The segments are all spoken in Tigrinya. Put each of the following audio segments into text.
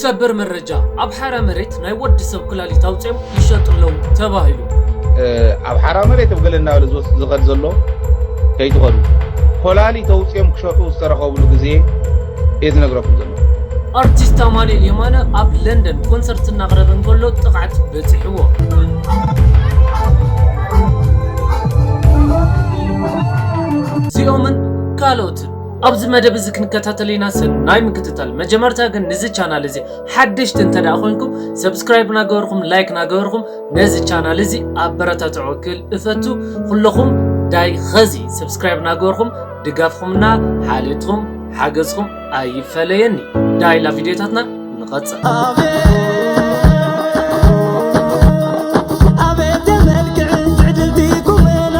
ሰበር መረጃ፣ ኣብ ሓራ መሬት ናይ ወዲ ሰብ ኩላሊት ኣውፅኦም ይሸጡ ኣለዉ ተባሂሉ። ኣብ ሓራ መሬት ኣብ ገለ እናበለ ዝወስ- ዝኸድ ዘሎ ከይትኸዱ። ኮላሊት ኣውፅኦም ክሸጡ ዝተረኸብሉ ግዜ እየ ዝነግረኩም ዘሎ። ኣርቲስት ኣማኑኤል የማነ ኣብ ለንደን ኮንሰርት እናቕረበ እንከሎ ጥቕዓት በፂሕዎ። እዚኦምን ካልኦትን ኣብዚ መደብ እዚ ክንከታተል ኢና። ሰናይ ምክትታል። መጀመርታ ግን ንዚ ቻናል እዚ ሓደሽቲ እንተ ደኣ ኮይንኩም ሰብስክራይብ ናገበርኩም ላይክ ናገበርኩም ነዚ ቻናል እዚ ኣበረታትዖ ክል እፈቱ። ኩለኹም ዳይ ኸዚ ሰብስክራይብ ናገበርኩም ድጋፍኩምና ሓልዮትኩም ሓገዝኩም ኣይፈለየኒ። ዳይላ ቪድዮታትና ንቐጽል። ኣቤት ተመልክዕን ትዕድልቲ ቁመና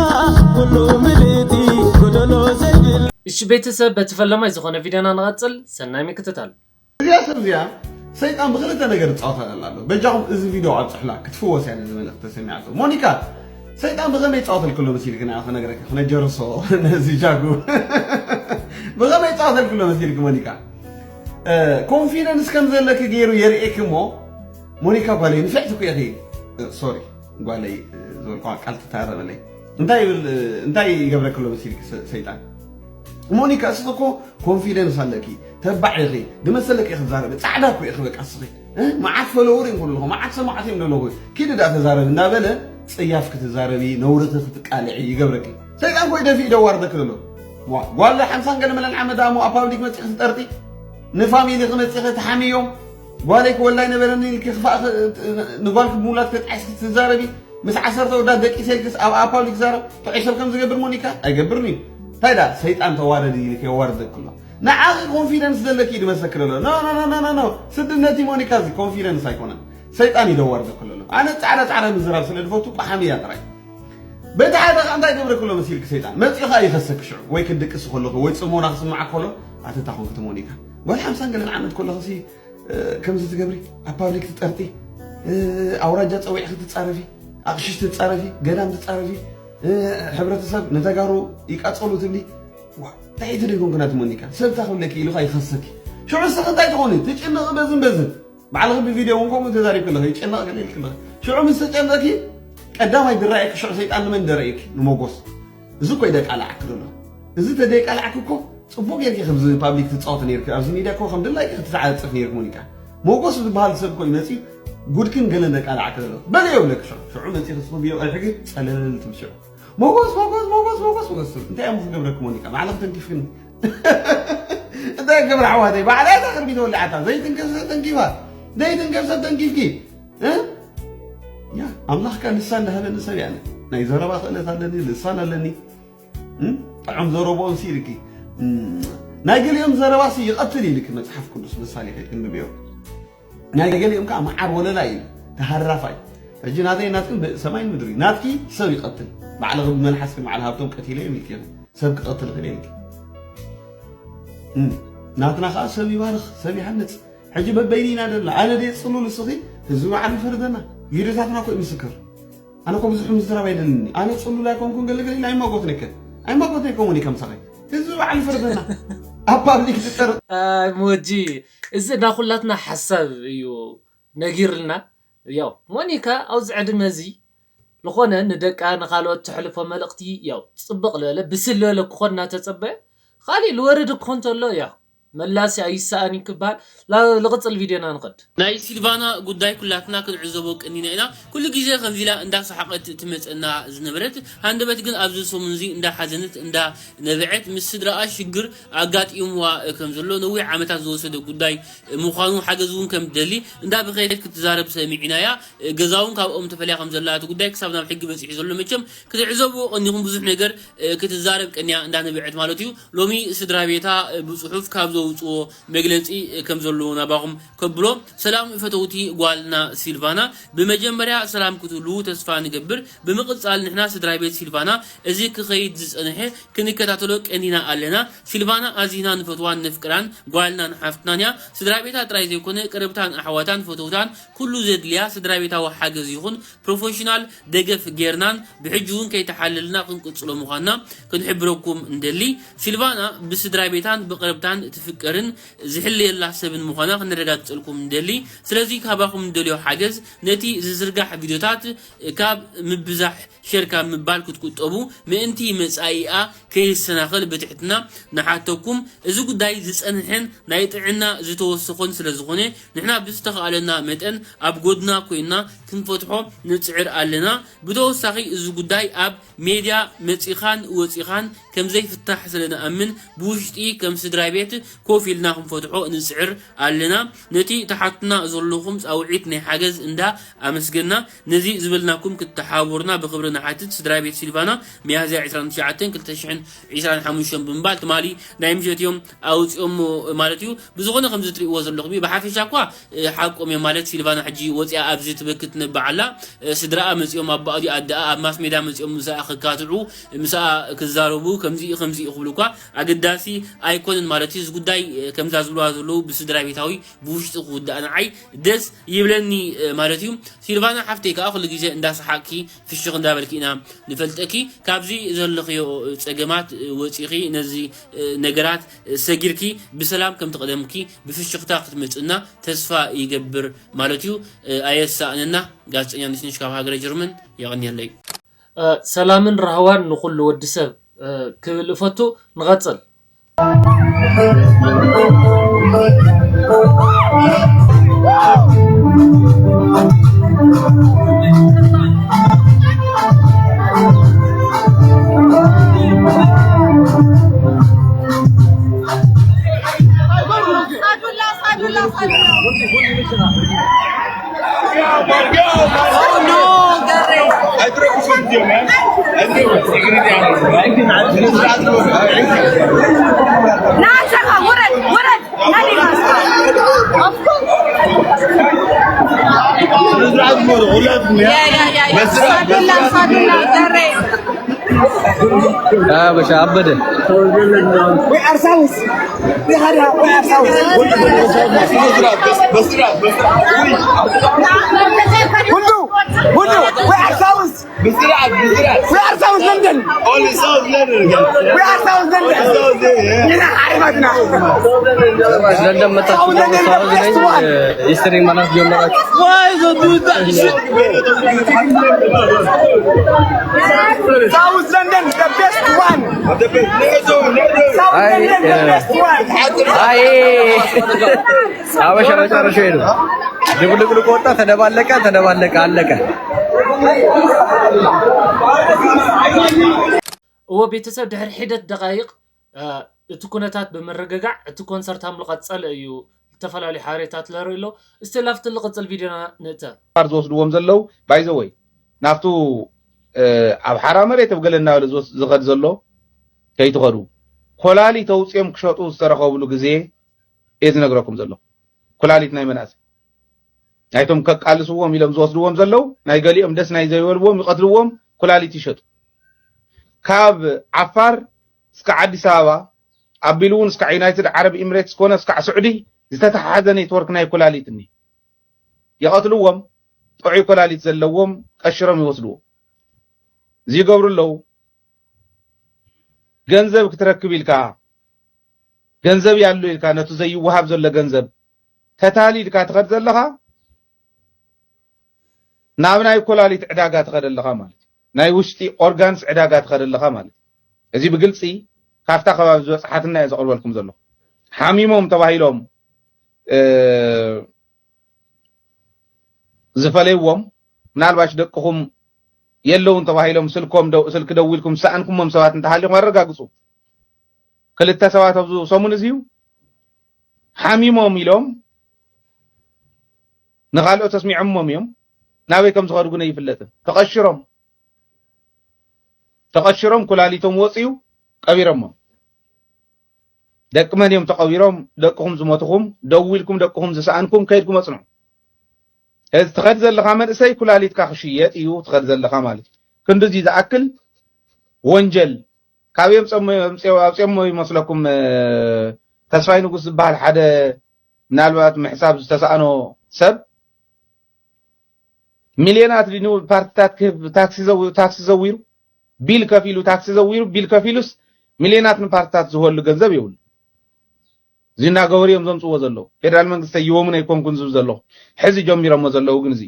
ኩሉ ምልእቲ ጎደሎ ዘይብል እሺ ቤተሰብ በቲ ፈለማይ ዝኾነ ቪድዮና ንቐጽል። ሰናይ ምክትታል። እዚኣ ሰብ እዚኣ ሰይጣን ብክልተ ነገር ዝፃወተላ ኣሎ። በጃኹም እዚ ቪድዮ ኣብፅሕላ ክትፍወስ እያ ነዚ መልእክቲ ተሰሚዓቶ። ሞኒካ ሰይጣን ብኸመይ ይፃወተልኪ ኣሎ መሲልኪ ንዓ ክነግረኪ ክነጀርሶ ነዚ ጃጉ ብኸመይ ይፃወተልኪ ኣሎ መሲልኪ ሞኒካ ኮንፊደንስ ከም ዘለኪ ገይሩ የርእየኪ እሞ ሞኒካ ጓለይ ንፍዕቲ እኮ ኢኺ ሶሪ ጓለይ ዝበልኳ ቃል ትታረመለይ እንታይ ይብል እንታይ ይገብረኪ ኣሎ መሲልኪ ሰይጣን ሞኒካ እስኺ እኮ ኮንፊደንስ ኣለኪ ተባዕ ኢኺ ድመሰለኪ ኢኺ ትዛረቢ ፃዕዳ እኮ ኢኺ በቃ እስኺ መዓት ፈለውር እዮም ኩሉ መዓት ሰማዕት እዮም ዘለኹ ኪዲ ዳ ተዛረቢ እንዳበለ ፅያፍ ክትዛረቢ ነውርኺ ክትቃልዒ ይገብረኪ ሰይጣን ኮይ ደፊኡ ደዋርደኪ ዘሎ ጓል ሓምሳን ገለ መለን ዓመት ዳሞ ኣብ ፓብሊክ መፂኺ ትጠርጢ ንፋሚሊ ክመፂኺ ትሓምዮም ጓለይ ክወላይ ነበረኒ ኢልኪ ክፋእ ንጓልኪ ብምውላድ ከጥዕስኪ ትዛረቢ ምስ ዓሰርተ ወዳት ደቂሰ ኢልክስ ኣብ ኣብ ፓብሊክ ዛረብ ጥዑይ ሰብ ከም ዝገብር ሞኒካ ኣይገብርን እዩ እንታይ ዳ ሰይጣን ተዋረድ ኢልኪ የዋርደኪ ኣሎ ንዓኺ ኮንፊደንስ ዘለኪ እዩ ድመስክር ኣሎ ኖ ኖ ኖ ኖ ኖ ስድነቲ ሞኒካ እዚ ኮንፊደንስ ኣይኮነን ሰይጣን እዩ ደዋርደኪ ኣሎ ኣነ ፃዕዳ ፃዕዳ ምዝራብ ስለ ድፈቱ ቋሓሚ እያ ጥራይ በቲ ሓደ ከዓ እንታይ ገብረኪ ኣሎ መሲልኪ ሰይጣን መፂኡ ከዓ ይኸሰኪ ሽዑ ወይ ክድቅስ ከለኹ ወይ ፅሞና ክስማዓ ከሎ ኣተታ ኮንኪ ትሞኒካ ጓል ሓምሳን ገለን ዓመት ከለኹ ከምዚ ትገብሪ ኣብ ፓብሊክ ትጠርጢ ኣውራጃ ፀዊዕኺ ትፃረፊ ኣቕሽሽ ትፃረፊ ገዳም ትፃረፊ ሕብረተሰብ ንተጋሩ ይቃፀሉ ትብሊ እንታይ ትደግም ግና ትመኒካ ሰብ ታኽብለኪ ኢሉኻ ይኸሰኪ ሽዑ ንስኺ እንታይ ትኾኒ ትጭነቕ በዝን በዝን ባዕልኺ ብቪድዮ እውን ከምኡ ተዛሪብኪ ኣለኺ ይጨነቕ ገለ ኢልኪ ኣለኺ ሽዑ ምስ ተጨነቕኪ ቀዳማይ ዝረኣየኪ ሽዑ ሰይጣን ንመን ደረእየኪ ንሞጎስ እዚ እኮ ይደቃልዓኪ ዘሎ እዚ ተደይቃልዓኪ እኮ ጽቡቅ ጌርኪ ከምዚ ፓብሊክ ትጻወቲ ኔርኪ ኣብዚ ሚድያ እኮ ከም ድላይኪ ክትተዓጽፍ ኔርኪ ሞኒካ ሞጎስ ዝበሃል ሰብ እኮ ይመጺ ጉድክን ገለን ደቃልዓኪ ዘሎ በለ የብለኪ ሽዑ ሽዑ መጺ ክስኹ ብዮ ቀይሕኪ ጸለለል ትብል ሽዑ ሞጎስ ሞጎስ ሞጎስ ሞጎስ ሞጎስ ትብል እንታይ እሞ ክገብረኪ ሞኒካ ባዕልኺ ተንኪፍክኒ እንታይ ክገብር ኣሕዋተይ ባዕላ እታ ቅድሚት ወሊዓታ ዘይትንከፍ ሰብ ተንኪፋ ዘይትንከፍ ሰብ ተንኪፍኪ እ ያ ኣምላኽ ከ ልሳን ዝሃበኒ ሰብ እየ ኣነ ናይ ዘረባ ክእለት ኣለኒ ልሳን ኣለኒ ጥዑም ዘረብኦም ስኢልኪ ናይ ገሊኦም ዘረባሲ ይቐትል ኢልኪ መፅሓፍ ቅዱስ ምሳሌ ከይትንብብዮ ናይ ገሊኦም ከዓ መዓር ወለላ እዩ ተሃራፋይ ሕጂ ናተይ ናትክን ሰማይ ምድሪ ናትኪ ሰብ ይቐትል ባዕልኺ ብመልሓስኪ ባዕሊ ሃብቶም ቀቲለ እዮም ኢልኪ ሰብ ክቐትል ክእል ኢልኪ ናትና ከዓ ሰብ ይባርኽ ሰብ ይሃንፅ ሕጂ በበይኒ ኢና ደላ ኣነ ደየ ፅሉል እስኺ ህዝቢ ባዕሉ ይፈርደና ቪድዮታትና ኮ ምስክር ኣነ ኮ ብዙሕ ምዝራብ ኣይደልኒ ኣነ ፅሉል ኣይኮንኩን ገለገለ ኢለ ኣይማጎትነከ ኣይማጎትነ ኮሙኒ ከምሳኸ ህዝቢ ባዕሉ ይፈርደና ኣብ ፓብሊክ ዝጠር ሞጂ እዚ ናኩላትና ሓሳብ እዩ ነጊርልና ያው ሞኒካ ኣብዚ ዕድመ እዚ ዝኾነ ንደቃ ንኻልኦት ተሕልፎ መልእኽቲ ያው ጽብቕ ዝበለ ብስል ዝበለ ክኾን እናተጸበየ ካሊእ ልወርድ ክኾን ተሎ ያው መላሲ ኣይሰኣን እዩ ክበሃል ልቕጽል ቪድዮና ንኸድ ናይ ሲልቫና ጉዳይ ኩላትና ክንዕዘቦ ቀኒና ኢና ኩሉ ግዜ ከምዚ ኢላ እንዳሰሓቐት ትመፀና ዝነበረት ሃንደበት ግን ኣብዚ ሰሙን እዚ እንዳሓዘነት እንዳነበዐት ምስ ስድራኣ ሽግር ኣጋጢምዋ ከም ዘሎ ነዊሕ ዓመታት ዝወሰደ ጉዳይ ምዃኑ ሓገዝ እውን ከም ትደሊ እንዳ ብኸየት ክትዛረብ ሰሚዕናያ ገዛ እውን ካብኦም ተፈልያ ከም ዘላ እቲ ጉዳይ ክሳብ ናብ ሕጊ በፂሑ ዘሎ መቸም ክትዕዘብዎ ቀኒኹም ብዙሕ ነገር ክትዛረብ ቀኒያ እንዳነበዐት ማለት እዩ ሎሚ ስድራ ቤታ ብፅሑፍ ካብ ዘውፅዎ መግለፂ ከም ዘሎ ናባኹም ከብሎ ሰላም ፈተውቲ ጓልና ሲልቫና ብመጀመርያ ሰላም ክትህልዉ ተስፋ ንገብር ብምቕፃል ንሕና ስድራ ቤት ሲልቫና እዚ ክኸይድ ዝፀንሐ ክንከታተሎ ቀኒና ኣለና። ሲልቫና ኣዚና ንፈትዋን ነፍቅራን ጓልናን ሓፍትናን እያ። ስድራ ቤታ ጥራይ ዘይኮነ ቅርብታን ኣሕዋታን ፈተውታን ኩሉ ዘድልያ ስድራ ቤታዊ ሓገዝ ይኹን ፕሮፌሽናል ደገፍ ጌርናን ብሕጂ እውን ከይተሓለልና ክንቅጽሎ ምዃንና ክንሕብረኩም እንደሊ። ሲልቫና ብስድራ ቤታን ብቅርብታን ዝፍቅርን ዝሕለየላ ሰብን ምዃና ክነረጋግጸልኩም ንደሊ። ስለዚ ካባኹም ንደልዮ ሓገዝ፣ ነቲ ዝዝርጋሕ ቪድዮታት ካብ ምብዛሕ ሸር ካብ ምባል ክትቁጠቡ፣ ምእንቲ መጻኢኣ ከይሰናኸል ብትሕትና ንሓተኩም። እዚ ጉዳይ ዝጸንሐን ናይ ጥዕና ዝተወሰኾን ስለ ዝኾነ፣ ንሕና ብዝተኻእለና መጠን ኣብ ጎድና ኮይና ክንፈትሖ ንጽዕር ኣለና። ብተወሳኺ፣ እዚ ጉዳይ ኣብ ሜድያ መጺኻን ወጺኻን ከም ዘይፍታሕ ስለ ንኣምን፣ ብውሽጢ ከም ስድራ ቤት ኮፍ ኢልና ክንፈትሖ ንጽዕር ኣለና። ነቲ ትሓቱና ዘለኹም ጻውዒት ናይ ሓገዝ እንዳ ኣመስገና፣ ነዚ ዝበልናኩም ክትተሓባበሩና ብኽብሪ ንሓትት። ስድራ ቤት ሲልቫና፣ ሚያዝያ ዕስራን ትሽዓተን ክልተ ሽሕን ዕስራን ሓሙሽተን ብምባል ትማሊ ናይ ምሸት እዮም ኣውጺኦሞ ማለት እዩ። ብዝኾነ፣ ከምዚ ትርእይዎ ዘለኹም እዩ። ብሓፈሻ እኳ፣ እ፣ ሓቆም እዮም ማለት፣ ሲልቫና ሕጂ ወጺኣ ኣብዚ ትበኪ ትነብዕ ኣላ። እ፣ ስድራኣ መጺኦም፣ ኣባኣ ድዩ ኣደኣ ኣብ ማስ ሜድያ መጺኦም ምሳኣ ክካትዑ፣ ምሳኣ ክዛረቡ፣ ከምዚ እዩ፣ ከምዚ እዩ ክብሉ እኳ ኣገዳሲ ኣይኮነን ማለት እዩ። እዚ ጉዳይ፣ እ፣ ከምዛ ዝብልዋ ዘለዉ ብስድራ ቤታዊ ብውሽጢ ክውዳእ ንዓይ ደስ ይብለኒ፣ እ፣ ማለት እዩ። ሲልቫና ሓፍተይ ከኣ ኩሉ ግዜ እንዳሰሓቅኪ ፍሽኽ እንዳበልኪ ኢና ንፈልጠኪ። ካብዚ ዘለኽዮ ጸገማት፣ እ፣ ወጺኺ ነዚ፣ እ፣ ነገራት፣ እ፣ ሰጊርኪ ብሰላም ከም ትቕደምኪ ብፍሽኽታ ክትመጽእና ተስፋ ይገብር ማለት እዩ። እ፣ ኣየሳእነና። ጋዜጠኛ ንሽንሽ ካብ ሃገረ ጀርመን። የቐንየለይ። እ፣ ሰላምን ራህዋን ንኹሉ ወዲ ሰብ፣ እ፣ ክብል እፈቱ። ንቐጽል። ና፣ ሸኻ፣ ውረድ፣ ውረድ። Of course. Yeah, yeah, yeah, yeah. ሳዱላ፣ ሳዱላ፣ ደሬ። አበሻ አበደ። We are South. We are, we are South. ሁሉ ሁሉ we are South. We are South London. We are South London. Ina arima dina. ለንደን መጣችሁ ሳውዝ ነኝ። ሂስትሪ ማለት ጀመራችሁ። South London, the best one. South London, the best one. አይ አበሻ መጨረሻ ሄዱ። ድብልቅልቅ ወጣ፣ ተደባለቀ፣ ተደባለቀ፣ አለቀ። እወ ቤተሰብ ድሕሪ ሒደት ደቃይቕ እቲ ኩነታት ብምርግጋዕ እቲ ኮንሰርት ሃምሉ ቀጸለ እዩ። ዝተፈላለዩ ሓበሬታት ለርኢ ኣሎ። እስቲ ላፍቲ ልቕጽል ቪድዮና ንእተ። ዝወስድዎም ዘለዉ ባይዘወይ ናብቱ ኣብ ሓራ መሬት ኣብ ገለ እናበለ ዝኸድ ዘሎ ከይትኸዱ ኮላሊት ኣውፅኦም ክሸጡ ዝተረኸብሉ ግዜ እየ ዝነግረኩም ዘለኹ። ኩላሊት ናይ መናእሰይ ናይቶም ከቃልስዎም ኢሎም ዝወስድዎም ዘለዉ ናይ ገሊኦም ደስ ናይ ዘይበልዎም ይቐትልዎም፣ ኩላሊት ይሸጡ። ካብ ዓፋር እስከ ዓዲስ ኣበባ ኣቢሉ እውን እስከ ዩናይትድ ዓረብ ኢምሬትስ ኮነ እስከ ስዑዲ ዝተተሓሓዘ ኔትወርክ ናይ ኩላሊት እኒ ይቐትልዎም። ጥዑይ ኮላሊት ዘለዎም ቀሽሮም ይወስድዎ። እዚ ይገብሩ ኣለዉ። ገንዘብ ክትረክብ ኢልካ ገንዘብ ያሉ ኢልካ ነቱ ዘይወሃብ ዘሎ ገንዘብ ተታሊ ኢልካ ትኸድ ዘለኻ ናብ ናይ ኮላሊት ዕዳጋ ትኸድ ኣለኻ ማለት እዩ። ናይ ውሽጢ ኦርጋንስ ዕዳጋ ትኸድ ኣለኻ ማለት እዩ። እዚ ብግልፂ ካብታ ከባቢ ዝበፅሓትና እየ ዘቕርበልኩም ዘለኹ። ሓሚሞም ተባሂሎም ዝፈለይዎም ምናልባሽ ደቅኹም የለውን ተባሂሎም ስልኮም ስልኪ ደዊልኩም ዝሰኣንኩሞም ሰባት እንተሃሊኹም ኣረጋግፁ። ክልተ ሰባት ኣብዚ ሰሙን እዚዩ ሓሚሞም ኢሎም ንኻልኦት ኣስሚዖሞም እዮም። ናበይ ከም ዝኸዱ ግን ኣይፍለጥን። ተቐሽሮም ተቐሽሮም ኩላሊቶም ወፅዩ ቀቢሮሞም። ደቂ መን እዮም ተቐቢሮም? ደቅኹም ዝሞትኹም ደዊልኩም ደቅኹም ዝሰኣንኩም ከይድኩም ኣፅንዑ። እዚ ትኸድ ዘለኻ መንእሰይ ኩላሊትካ ክሽየጥ እዩ ትኸድ ዘለኻ ማለት እዩ። ክንድዚ ዝኣክል ወንጀል ካበይ ኣምፅኦሞ ይመስለኩም? ተስፋይ ንጉስ ዝበሃል ሓደ ምናልባት ምሕሳብ ዝተሰኣኖ ሰብ ሚልዮናት ንፓርቲታት ክህብ ታክሲ ዘዊሩ ቢል ከፊሉ ታክሲ ዘዊሩ ቢል ከፊሉስ ሚልዮናት ንፓርቲታት ዝህበሉ ገንዘብ የብሉ። እዚ እናገበሩ እዮም ዘምፅዎ ዘለዉ። ፌደራል መንግስቲ ይወሙን ኣይኮንኩን ዝብል ዘለኹ፣ ሕዚ ጀሚሮሞ ዘለዉ ግን እዚ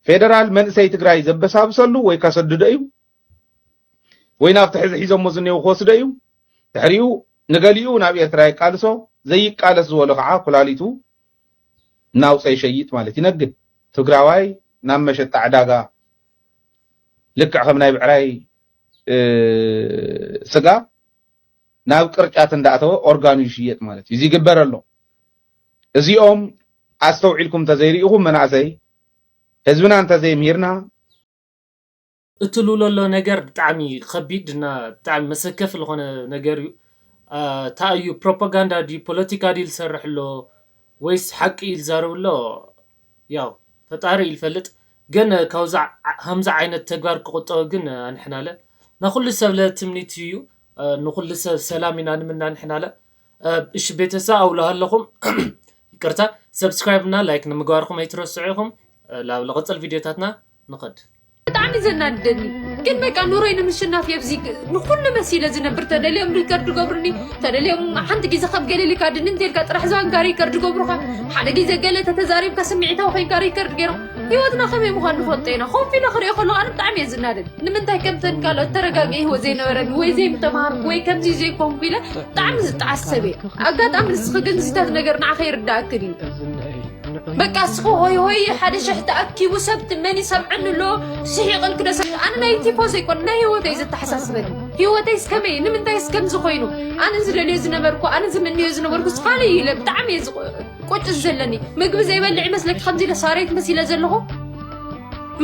ፌደራል መንእሰይ ትግራይ ዘበሳብሰሉ ወይ ከሰድዶ እዩ ወይ ናብቲ ሕዚ ሒዞሞ ዝኔው ክወስዶ እዩ። ድሕሪኡ ንገሊኡ ናብ ኤርትራ የቃልሶ፣ ዘይቃለስ ዝበሎ ከዓ ኩላሊቱ እናውፀ ይሸይጥ ማለት ይነግድ። ትግራዋይ ናብ መሸጣ ዕዳጋ ልክዕ ከም ናይ ብዕራይ ስጋ ናብ ቅርጫት እንዳእተወ ኦርጋኑ ይሽየጥ ማለት እዩ። እዚ ይግበር ኣሎ። እዚኦም ኣስተውዒልኩም እንተዘይርኢኹም መናእሰይ ህዝብና እንተዘይምሂርና እትልውሎ ኣሎ ነገር ብጣዕሚ ከቢድ እና ብጣዕሚ መሰከፍ ዝኾነ ነገር እዩ። እንታይ እዩ ፕሮፓጋንዳ ድዩ ፖለቲካ ድዩ ዝሰርሕ ኣሎ ወይስ ሓቂ እዩ ዝዛረብ ኣሎ? ያው ፈጣሪ እዩ ዝፈልጥ። ግን ካብዛ ከምዚ ዓይነት ተግባር ክቁጠብ ግን ኣንሕናለ ናኩሉ ሰብ ለትምኒት እዩ። ንኩሉ ሰብ ሰላም ኢና ንምና ኣንሕናለ። እሺ ቤተሰብ ኣውሎ ኣለኹም ይቅርታ ሰብስክራይብ እና ላይክ ንምግባርኩም ኣይትረስዑ ኢኹም። ላብ ለቀፅል ቪዲዮታትና ንኸድ። ብጣዕሚ ዘናድደኒ ግን በቃ ኑሮይ ንምሽናፍ የብዚ ንኩሉ መሲለ ዝነብር ተደልዮም ሪከርድ ገብሩኒ ተደልዮም ሓንቲ ግዜ ካብ ገለ ኢልካ ድንንት ኢልካ ጥራሕ ዝባንካ ሪከርድ ገብሩካ ሓደ ግዜ ገለ ተተዛሪብካ ስምዒታዊ ኮይንካ ሪከርድ ገይሮም ህይወትና ከመይ ምኳን ንፈልጦ ኢና ኮፍ ኢለ ክሪኦ ከለኩ ኣነ ብጣዕሚ እየ ዝናደድ ንምንታይ ከምተን ካልኦት ተረጋጊ ህይወት ዘይነበረኒ ወይ ዘይምተማሃርኩ ወይ ከምዚ ዘይኮንኩ ኢለ ብጣዕሚ ዝጠዓስ ሰብ እየ ኣጋጣሚ ንስኺ ግን እዚታት ነገር ንዓኸ ይርዳእክን እዩ በቃ እስኹ ሆይ ሆይ ሓደ ሽሕ ተኣኪቡ ሰብ መን ይሰምዐኒ ኣሎ ስሒቕልክ ዶ ሰብ ኣነ ናይ ቲፎ ዘይኮን ናይ ህይወተይ ዘተሓሳስበኒ ህይወተይ እስከመይ ንምንታይ እስከምዚ ኮይኑ ኣነ ዝደልዮ ዝነበርኩ ኣነ ዝምንዮ ዝነበርኩ ስፋለ ኢለ ብጣዕሚ እየ ዝቆ- ቁጭ ዘለኒ ምግቢ ዘይበልዕ ይመስለኪ ከምዚ ኢለ ሳሬት መሲለ ዘለኹ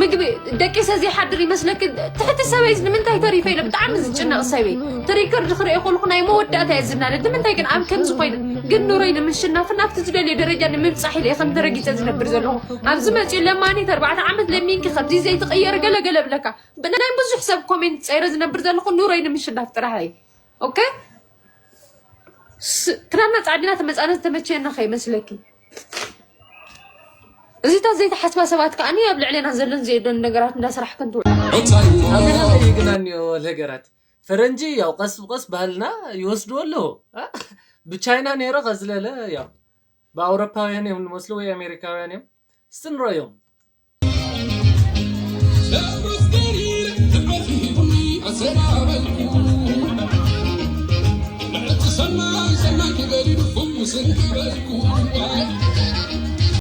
ምግቢ ደቂሰ ዘይሓድር ይመስለኪ ትሕቲ ሰበይ ንምንታይ ተሪፈ ኢለ ብጣዕሚ ዝጭነቕ ሰበይ ትሪከርድ ክርኢ ከልኩ ናይ መወዳእታ እየ ዝናደድ ንምንታይ ግን ኣብ ከምዚ ኮይነ ግን ኑረይ ንምሽናፍን ኣብቲ ዝደልዮ ደረጃ ንምብፃሕ ኢለ ከም ተረጊፀ ዝነብር ዘለኹ ኣብዚ መፅኡ ለማኒት ኣርባዕተ ዓመት ለሚንኪ ከምዚ ዘይትቕየር ገለገለ ብለካ ናይ ብዙሕ ሰብ ኮሜንት ፀይረ ዝነብር ዘለኹ ኑረይ ንምሽናፍ ጥራሕ እየ ኦኬ ክዳና ፃዕዲና ተመፃነ ዝተመቸየና ከይመስለኪ እዚታት ዘይተሓስባ ሰባት ከዓ ኣብ ልዕሌና ዘለን ዘየለን ነገራት እንዳሰራሕክን ትውዕል ግና እኒኦ ነገራት ፈረንጂ ያው ቀስ ብቀስ ባህልና ይወስድዎ ኣለዎ ብቻይና ነይረ ከዝለለ ያው ብኣውሮፓውያን እዮም ንመስሉ ወይ ኣሜሪካውያን እዮም ስትንረዮም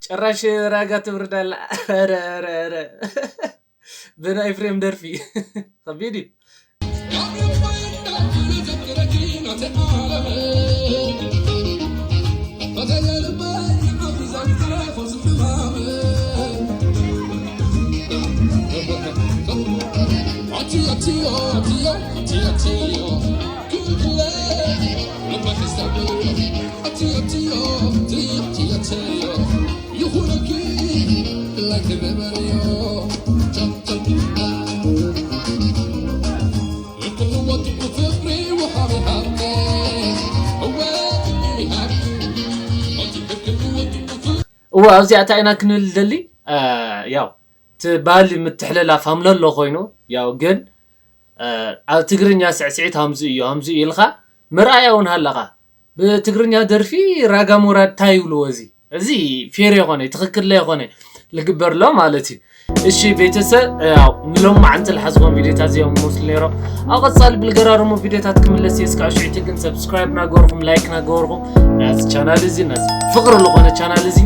ጭራሽ ራጋ ትብርዳላ ብናይ ፍሬም ደርፊ ከቢድ እዩ እወ ኣብዚኣ እንታይ ኢና ክንብል ደሊ ያው እቲ ባህሊ ምትሕልላፍ ሃምለሎ ኮይኑ ያው ግን ኣብ ትግርኛ ስዕስዒት ሃምዚ እዩ ሃምዚ እዩ ኢልካ መርኣያ እውን ሃለኻ ብትግርኛ ደርፊ ራጋ ሙራድ ታይ ይብልዎ እዚ እዚ ፌር የኾነ ትኽክል ለየኾነ ልግበርሎ ማለት እዩ እሺ ቤተሰብ ያው ንሎም መዓንቲ ልሓዝቦም ቪዲዮታት እዚኦም መስሉ ነይሮም ኣብ ቀፃሊ ብልገራርሙ ቪዲዮታት ክምለስ እየ እስካብ ሽዑ ግን ሰብስክራይብ ናገበርኩም ላይክ ናገበርኩም ናዚ ቻናል እዚ ናዚ ፍቅሪ ዝኾነ ቻናል እዚ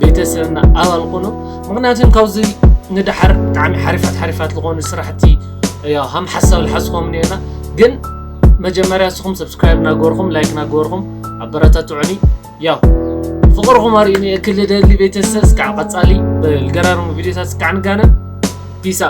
ቤተሰብና ኣባል ኩኑ ምክንያቱ ካብዚ ንድሓር ብጣዕሚ ሓሪፋት ሓሪፋት ዝኾኑ ስራሕቲ ያው ሃም ሓሳብ ልሓዝኮም ነና ግን መጀመርያ እስኹም ሰብስክራይብ ናገበርኩም ላይክ ናገበርኩም ኣበረታትዑኒ ያው ፍቅርኹም ኣርእዩኒ እክል ደሊ ቤተሰብ እስካዕ ቀፃሊ ብልገራርሙ ቪዲዮታት እስካዕ ንጋነ ፒሳ